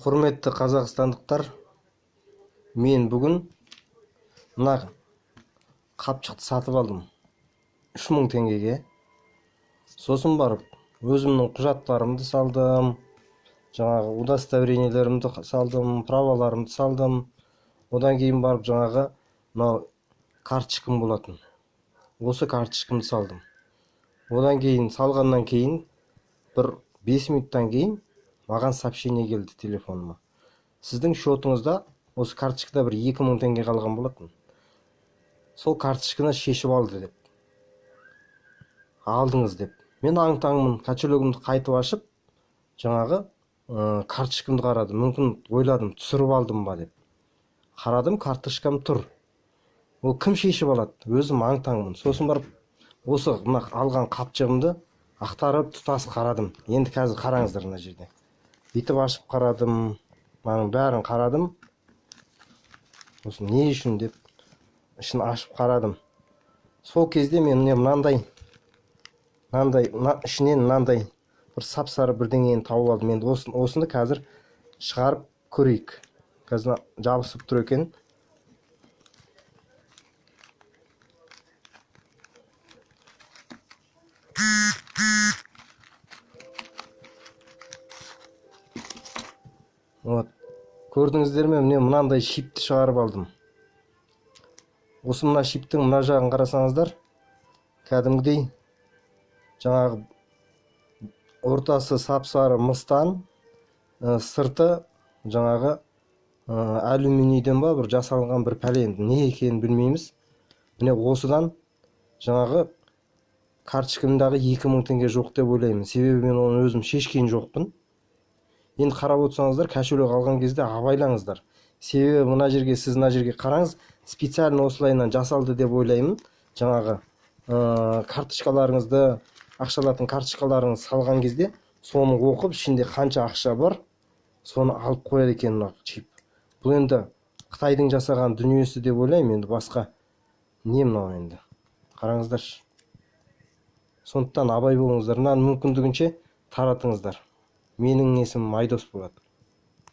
Құрметті қазақстандықтар, мен бүгін мына қапшықты сатып алдым 3000 теңгеге. Сосын барып өзімнің құжаттарымды салдым, жаңағы удостоверениелерімді салдым, праваларымды салдым. Одан кейін барып жаңағы мынау карточкам болатын, осы карточкамды салдым. Одан кейін салғаннан кейін бір 5 минуттан кейін маған сообщение келді телефоныма: сіздің счетыңызда осы карточкада бір 2000 теңге қалған болатын, сол карточканы шешіп алды деп, алдыңыз деп. Мен аң-таңмын, кошелегімді қайтып ашып жаңағы карточкамды қарадым. Мүмкін ойладым, түсіріп алдым ба деп. Қарадым, карточкам тұр. Ол кім шешіп алады? Өзім аң-таңмын. Сосын барып осы мына алған қапшығымды ақтарып тұтас қарадым. Енді қазір қараңыздар, мына жерде бүйтіп ашып қарадым, мынаның бәрін қарадым. Осы не үшін деп ішін ашып қарадым. Сол кезде мен міне мынандай мынандай мына ішінен мынандай бір сап-сары бірдеңені тауып алдым. Енді осыны қазір шығарып көрейік. Қазір жабысып тұр екен. Вот, көрдіңіздер ме, міне мынандай чипті шығарып алдым. Осы мына чиптің мына жағын қарасаңыздар, кәдімгідей жаңағы ортасы сап-сары мыстан, сырты жаңағы алюминийден ба бір жасалған бір пәле, енді не екенін білмейміз. Міне осыдан жаңағы карточкамдағы 2000 теңге жоқ деп ойлаймын, себебі мен оны өзім шешкен жоқпын. Енді қарап отырсаңыздар, кошелек алған кезде абайлаңыздар, себебі мына жерге, сіз мына жерге қараңыз, специально осылайынан жасалды деп ойлаймын. Жаңағы карточкаларыңызды, ақша алатын карточкаларыңызды салған кезде соны оқып, ішінде қанша ақша бар, соны алып қояды екен мына чип. Бұл енді қытайдың жасаған дүниесі деп ойлаймын, енді басқа не мынау енді, қараңыздаршы. Сондықтан абай болыңыздар, мынаны мүмкіндігінше таратыңыздар. Менің есімім Айдос болады.